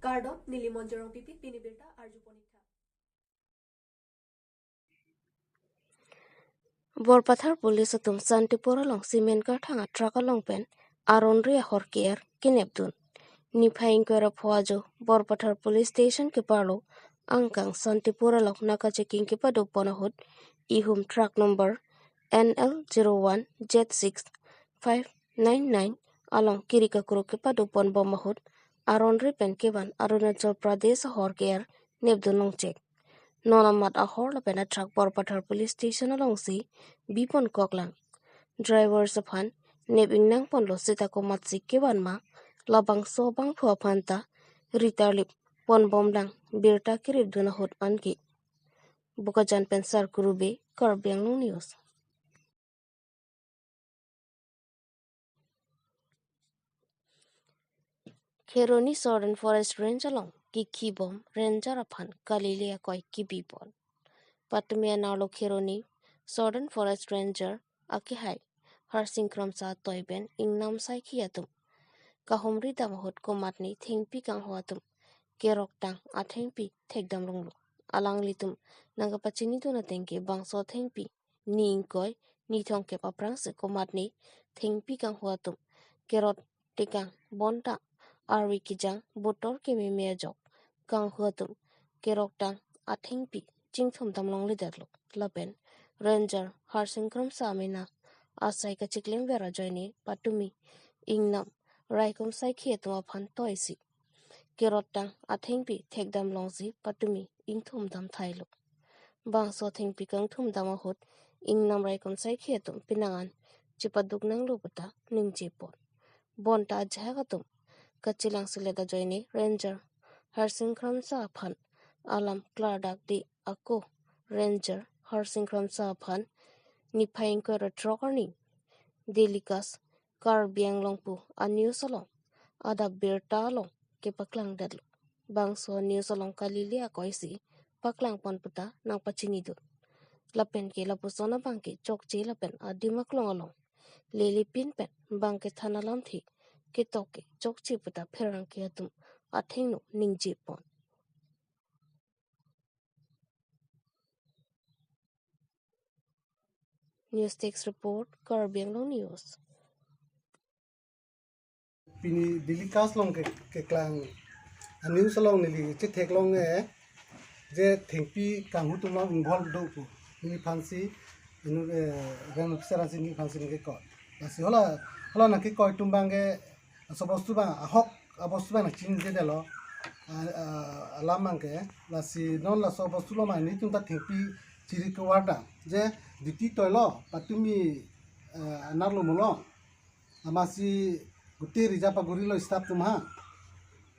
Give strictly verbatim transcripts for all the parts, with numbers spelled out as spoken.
Kardom, neli Monjorong Pipi, pini birta arju ponik tha. Borpathar Police atum Santipur along cement karthang a-truck along pen aron ri ahor ke-er kenepdun. Niphai ingkoi ra pho ajo Borpathar Police Station keparlo angkang Santipur along naka checking kepadopon ahut ihum truck number N L zero one Z six five nine nine along kiri kakruk kepadopon bom ahut aron ri pen kevan Arunachal Pradesh ahor ke-er nepdun longchek. Non amat ahor lapen a-truck Borpathar Police Station alongsi bipon koklang. Drivers aphan nep ingnang ponlo seta komatsi kevan ma labangso abangphu aphan ta ri tarlip pon bomlang birta keripdun ahut anke. Bokajan pen Sarkuru Bey, Karbi Anglong News. Kheroni Southern Forest Range along kikhi bom ranger aphan kalile akoi kibipon. Patumi anerlo Kheroni Southern Forest Ranger akehai Harsing Kramsa atoi pen ingnam saikhi atum kahumri dam ahut komatne thengpi kanghu atum keroktang athengpi thekdam longlo. Alanglitum nangkapachinidun ateng ke bangso thengpi ni ingkoi ni thomkep aphrangsi komatne thengpi kanghu atum kerot tekang bonta arvi kejang botor kememe ajok kanghu atum keroktang athengpi chingthum dam longledetlo. Lapen Ranger Harsing Kramsa amena asai kachiklemver ajoine patumi ingnam raikom saikhi atum aphan toisi keroktang athengpi thekdam longsi patumi ingthum dam thailo. Bangso thengpi kangthum dam ahut ingnam raikom saikhi atum penang an chepaduk nanglo puta ningjepon. Bonta ajahak atum kachelangselet ajoine Ranger Harsing Kramsa aphan alam klardak di ako Ranger Harsing Kramsa aphan niphai ingkoi ra throk arni Daily Cast Karbi Anglong pu a-news along adap birta along kepaklangdetlo. Bangso news along kalile akoisi paklangpon puta nangpachinidun. Lapen ke lapuson abang ke chokche lapen adim aklong along lele pin pen bang kethan alamthe ketok ke chokche puta pherangke atum athengno ningjepon. News Desk Report, Karbi Anglong News. Pini Daily Cast along ke, keklang a-news along neli chetheklong e, je thengpi kanghu atum along involve do pu neliphansi, inu, eh, rank officer ansi neliphansi nangkekoi. Lasi hala, hala nangkekoi atum abang ke, laso bostu abang ahok abostu abang nangchingjedetlo. Ah, ah, alam abang ke, lasi non laso bostu along abang nelitum ta thengpi chiri kevardam. Je duty toilo, patumi, eh, anerlo mulong. Amatsi gute reserve agurilo staff atum ha.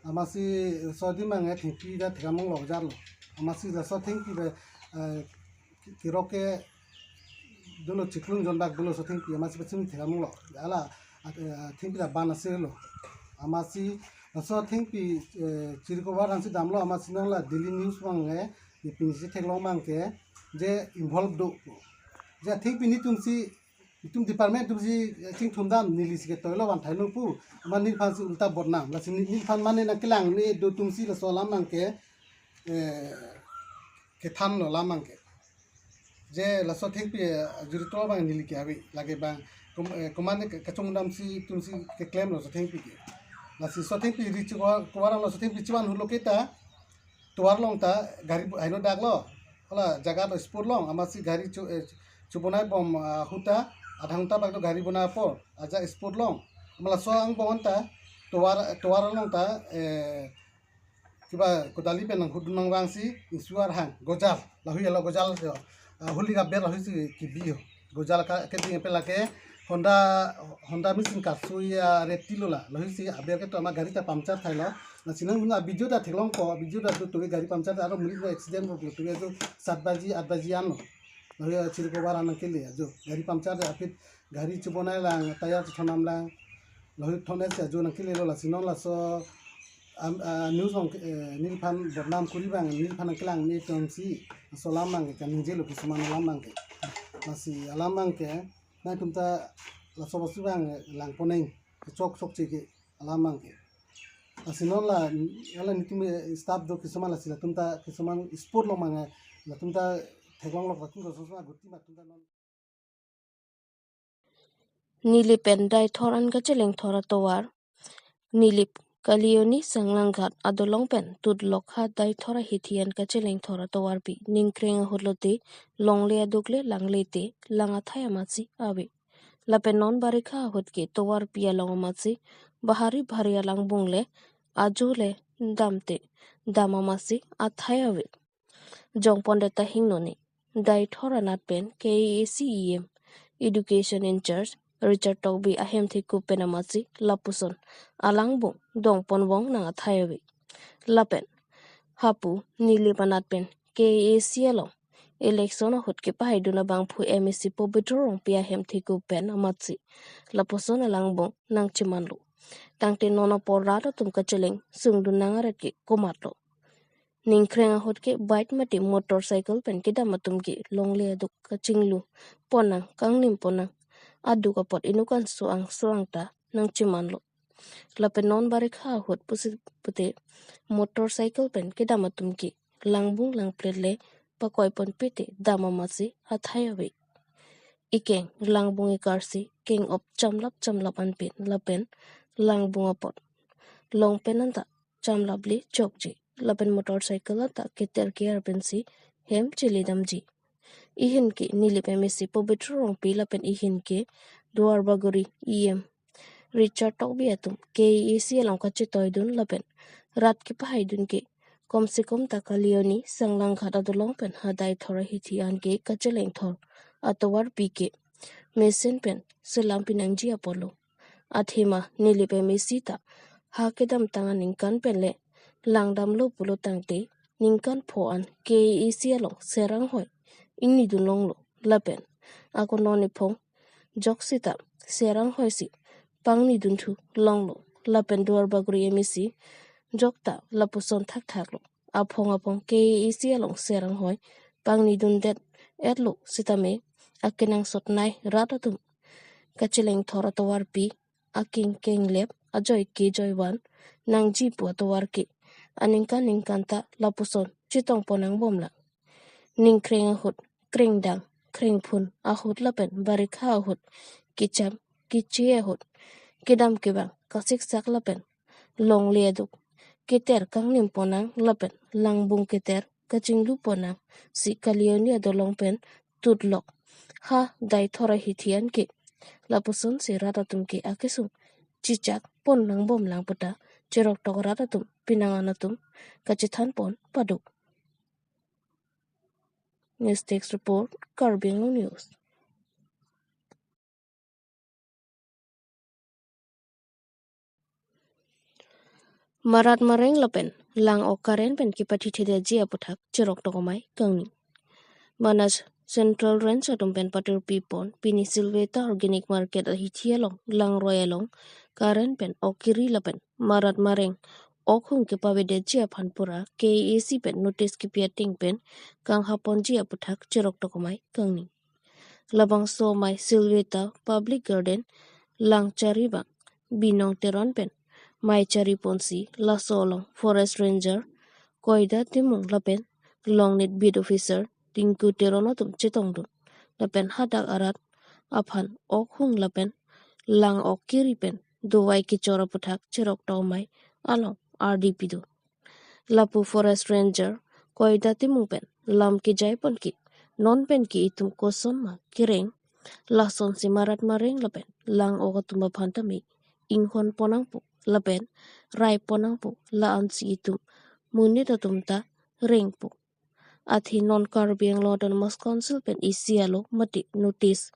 Amatsi sodi abang e thengpi ta thekdam longlo jarlo. Amatsi laso thengpi be, eh, ki-, kirok ke dolo chiklung jonbak dolo laso thengpi amatsi pachini thekdam longlo. Hala, at-, eh, thengpi ta ban asirlo. Amatsi laso thengpi, eh, chiri kevardamsi damlo amatsi non la Daily News abang e, neli pini chetheklong abang ke, je involve do. Je thengpi nelitumsi itum department atumsi, eh, chingthum dam nelisi ketoilo van thailo pu. Amat neliphansi ulta bodnam. Lasi neli, neliphan mane nangkelangne do atumsi laso alam abang ke, eh, kethanlo alam abang ke. Je laso thengpi, eh, juri tol abang neli ke ave. Lake abang kom-, eh, komatne ke-, kachongdamsi atumsi keklemlo laso thengpi ke. Lasi laso thengpi ri chiko-, kevardamlo laso thengpi chivan hulo kita. Tovar along ta gari bu-, heno daklo. Hala jaga do spot along, amatsi gari chu-, eh, chubonai bom, ah, ahut ta, adhang ta bak do gari bonai apor, ajat spot along. Amat laso angbong ta, tovar, tovar along ta, eh, kiba kodali pen nanghudun nangvangsi, insuar hang, gojal, lahui alo gojal, yo. Ah, huli kaber lahuisi kibi yo. Gojal ka, keding pen lake, Honda, Honda machine karsui areti lo la. Lahuisi aber ke to amat gari ta puncture thailo. Lasi nang a-video ta theklongpo, a-video ta tu tuve gari puncture ta aro monit lo accident lo tuve tu sat baji, at baji an lo. Lahui chiri kevardam nangkele ajo. Gari puncture ta aphi gari chubonai lang, tyre chethondam lang. Lahui thonesi ajo nangkelelo lasi non laso am, ah, news along, eh, neliphan bodnam kuri abang, neliphan nangkelangne atumsi laso alam abang ke kaningjelo kisuman alam abang ke. Lasi alam abang ke, nangtum ta laso bostu abang langponeng, kechok chokche ke alam abang ke. Lasi non la, hala nelitum staff do kisuman, lasi latum ta kisuman spot lo mane, latum ta theklonglok, latum ta sosma guti ma latum ta non. Nilip pen Deithor an kacheleng thor atovar. Nilip Kalioni Sanglanghat adolong pen tutlok ha Deithor ahithi an kacheleng thor atovarpi ningkreng ahut lote longle aduk le langle te lang athai amatsi ave. Lapen non barikha ahut ke tovarpi along amatsi bahari bahari alangbung le ajo le damte dam amatsi athai ave. Jongpon deta hingnone Deithor anat pen K A A C E M, Education in-charge Richard Tokbi ahem thekup pen amatsi lapuson alangbung dongpon vong nang athai ave. Lapen hapu Nilip anat pen K A A C along election ahut kepahaidun abangphu M A C Pobitro Rongpi ahem thekup pen amatsi lapuson alangbung nangchimanlo. Tangte non apor rat atum kacheleng sungdun nang aret ke komatlo. Ningkreng ahut ke bike mate motorcycle pen kedam atum ke longle aduk kachinglu ponnang, kangnim ponnang, aduk apot inut an so-ang so-ang ta nangchimanlo. Lapen non barikha ahut pusi pute motorcycle pen kedam atum ke langbung langplet le pakoi ponpe te dam amatsi athai ave. Ikeng langbung ikarsi keng-op chamlap chamlap anpin lapen langbung apot long pen anta chamlap le chokji lapen motorcycle anta keter ke-ar pensi hem chele damji. Ihin ke Nilip M A C Pobitro Rongpi lapen ihin ke Duarbagori E M Richard Tokbi atum K A A C along kachetoidun lapen rat kepahaidun ke komse kom ta Kalioni Sanglanghat adolong pen ha Deithor ahithi an ke kacheleng thor atovarpi ke mesen pen selam pinangji apotlo. Athema Nilip M A C ta ha kedamtang aningkan pen le langdamlo pulo tangte ningkan pho an K A A C along seranghoi ingnidun longlo lapen ako non iphong jok sita seranghoisi pangnidunthu longlo lapen Duarbagori M A C jok ta lapuson thakthaklo. Aphong aphong K A A C along seranghoi pangnidundet-etlo sitame akenangsot nei rat atum kacheleng thor atovarpi akeng kenglep ajoike joivan nangji pu atovar ke aningkan ningkan ta lapuson chetong ponnang bomlang. Ningkreng ahut, krengdang, krengphun ahut lapen barikha ahut kecham keche ahut kedam kevang kasiksak lapen longle aduk keter kangnim ponnang lapen langbung keter kachinglu ponnang si Kalioni adolong pen tutlok ha Deithor ahithi an ke lapusonsi rat atum ke akesung chichak ponnang bomlang puta cheroktok rat atum pinang an atum kachethan pon paduk. News Desk Report, Karbi Anglong News. Marat mareng lapen lang-ok current pen kepathithedetji aputhak cheroktok amei kangni. Manas Central Range atum pen patirpi pon pini Silveta Organic Market ahithi along langroi along current pen ok kiri lapen marat mareng ok hung kepavedetji aphan pura K A A C pen notice kepi ateng pen kanghaponji aputhak cheroktok amei kangni. Labangso amei Silveta Public Garden Langchari abang Binong Teron pen mei chari ponsi laso along Forest Ranger Koida Timung lapen Longnit Beat Officer Tinku Teron atum chetongdun lapen hadak arat aphan ok hung lapen lang-ok kiri pen dovai kechor aputhak cheroktok amei along ardi pido. Lapu Forest Ranger Koida Timung pen lam kejai pon ke non pen ke itum kosonma kereng lasonsi marat mareng lapen lang-ok atum aphan tame inghon ponnangpo lapen rai ponnangpo, la-ansi itum monit atum ta rengpo. Athe non Karbi Anglong Autonomous Council pen isi alo mate notice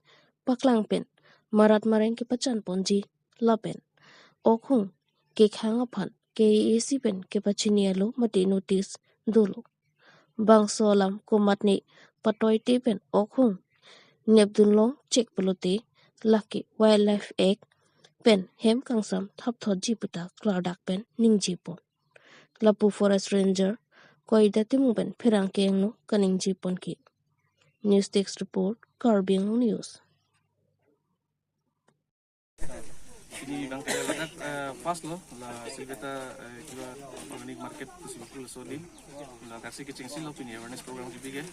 paklang pen marat mareng kepachan ponji lapen ok hung kekhang aphan K A A C pen kepachini alo mate notice dolo. Bangso alam komatne patoite pen ok hung nepdun long chek pulote lake Wildlife Act pen hem kangsam thapthotji puta klardak pen ningje pon. Lapu Forest Ranger Koida Timung pen pherangke angno kaningje pon ke. News Desk Report, Karbi Anglong News. Pini abang ke ladak, eh, first lo, la Silveta, eh, kiba organic market pusi bapul laso adim. Ladak si kechengsi lo pini awareness program kebi ke.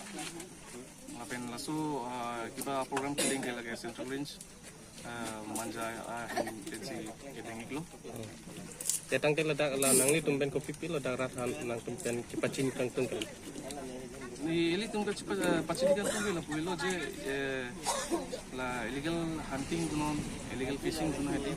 Lapen laso, eh, kiba program kedeng ke lake Central Range, eh, Manja, eh, ahin pensi kedeng iklo. Te tangte ladak la nanglitum pen kopipi ladak rat han nangtum pen kepachini kangtung ke? Neli ilitum ke chepa-, eh, pachini kangtung ke lapu-ilo je, eh, la illegal hunting punon, illegal fishing punon hedi.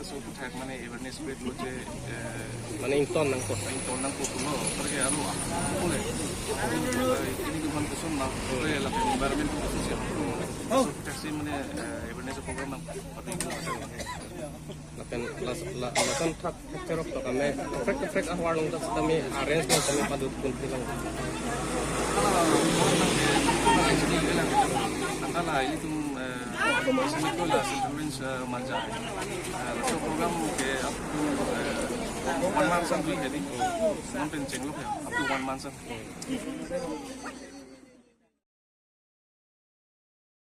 Laso aputhak mane awareness create lo je, eh, mane ington nangkok. Ington nangkok pulo, apar ke aro, ah, pule. Eh, ilitum aphan koson ma, pule la environment koson si. Laso aputhak si mane, eh, awareness program nang pati. Lapen las-, la-, lason thak thak cherok to kami, kaprek kaprek ahwar along ta kami arrange nang kami padut pun bilang. Antara ilitum, eh, semiko la Central Range, eh, Manja. Eh, laso program ke up to, eh, one month sampai jadi. Non pen chenglok ya, up to one month sampai.